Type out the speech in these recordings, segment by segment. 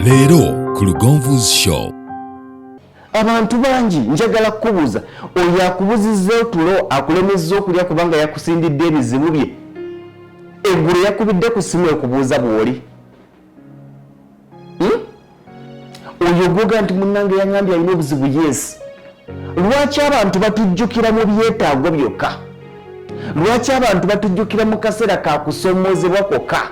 Leero ku Lugonvu's Show. Abantu bangi njagala kukubuuza, oyo akubuzizza otulo, akulemezza okulya kubanga yakusindidde ebizibu bye, eggulo yakubidde ku ssimu ekubuuza bw'oli? Oyo gwoga nti munnange yaŋambye alina obuzibu. Yes, lwaki abantu batujjukira mu byetaago byokka? Lwaki abantu batujjukira mu kaseera ka kusomoozebwa kwokka?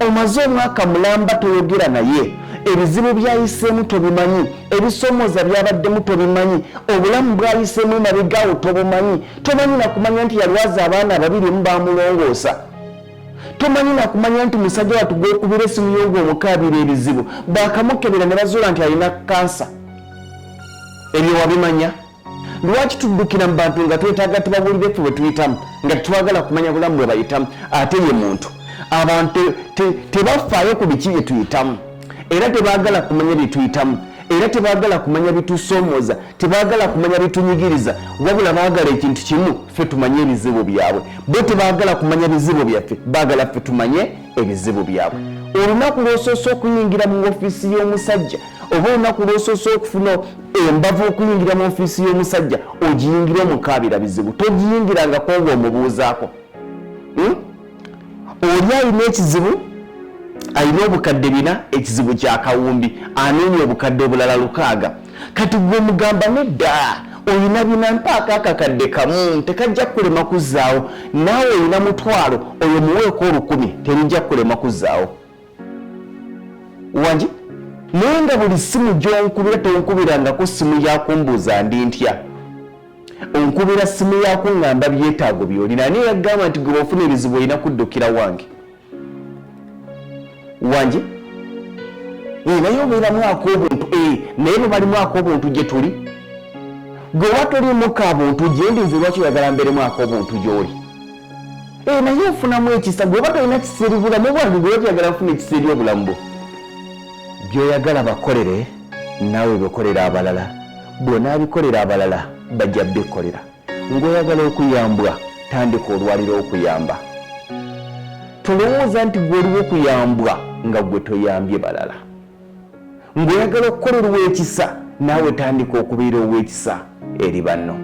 Omaze omwaka mulamba toyogera naye, ebizibu byayiseemu tobimanyi, ebisomooza byabaddemu tobimanyi, obulamu bwayiseemu emabegaawo tobumanyi, tomanyi nakumanya nti yalwaza abaana ababiri omu bamulongoosa, tomanyi nakumanya nti musajja wattu gwokubira esimu yo ng'omukaabira ebizibu bakamukebera ne bazuula nti alina kansa. Ebyo wabimanya? Lwaki tuddukira mu bantu nga twetaaga tubabulire ffe bwe tuyitamu, nga tetwagala kumanya bulamu bwe bayitamu? Ate ye muntu, abantu tebafaayo ku biki bye tuyitamu, era tebaagala kumanya bye tuyitamu, era tebaagala kumanya bitusoomooza, tebaagala kumanya bitunyigiriza, wabula baagala ekintu kimu: ffe tumanye ebizibu byabwe. Bo tebaagala kumanya bizibu byaffe, baagala ffe tumanye ebizibu byabwe. Olunaku lw'osoose okuyingira mu ofiisi y'omusajja, oba olunaku lw'osoose okufuna embavu okuyingira mu ofiisi y'omusajja, ogiyingira omukaabira bizibu, togiyingirangako ng'omubuuzaako. Oli alina ekizibu, alina obukadde 400, ekizibu kya kawumbi, anoonya obukadde obulala 600. Kati gwe omugamba, "Nedda, olina 400, mpaako akakadde kamu, tekajja kukulema kuzzaawo." Naawe olina 1000, oyo muweeko 1000, terijja kukulema kuzzaawo. Wangi? Naye nga buli simu gyonkubira, tonkubirangako simu yakumbuuza ndi ntya, onkubira simu yakuŋŋamba byetaago byolina. Ani yagamba nti gwe bwofuna ebizibu olina kuddukira wange? Wangi? Naye obeeramu ak'obuntu, naye bwe balimu ak'obuntu gye tuli, gwe oba tolimu kabuntu gyendi, nze lwaki oyagala mbeeremu ak'obuntu gy'oli? Naye ofunamu ekisa. Gwe oba tolina kisa eri bulamu bwange, gwe lwaki oyagala nfuna ekisa eri obulamu bwo? By'oyagala bakolere, naawe bikolera abalala. Bw'onaabikolera abalala, bajja bikkolera. Ng'oyagala okuyambwa, tandika olwaliro okuyamba. Tolowooza nti gwe oliwo okuyambwa nga gwe toyambye balala. Ng'oyagala okukolerwa ekisa, naawe tandika okubeera ow'ekisa eri banno.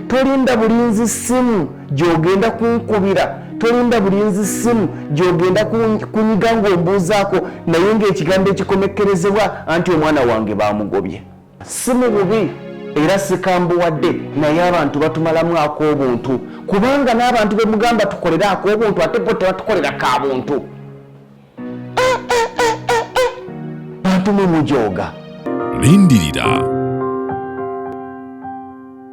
Tolinda bulinzi simu gy'ogenda kunkubira, tolinda bulinzi simu gy'ogenda kunyiga ng'ombuuzaako, naye ng'ekigambo ekikomekkerezebwa anti omwana wange baamugobye. Si mu bubi era sikambuwadde, naye abantu batumalamu ak'obuntu, kubanga n'abantu be mugamba tukolere ak'obuntu, ate bo tebatukolera ka buntu. Bantu mwe mujooga. Lindirira.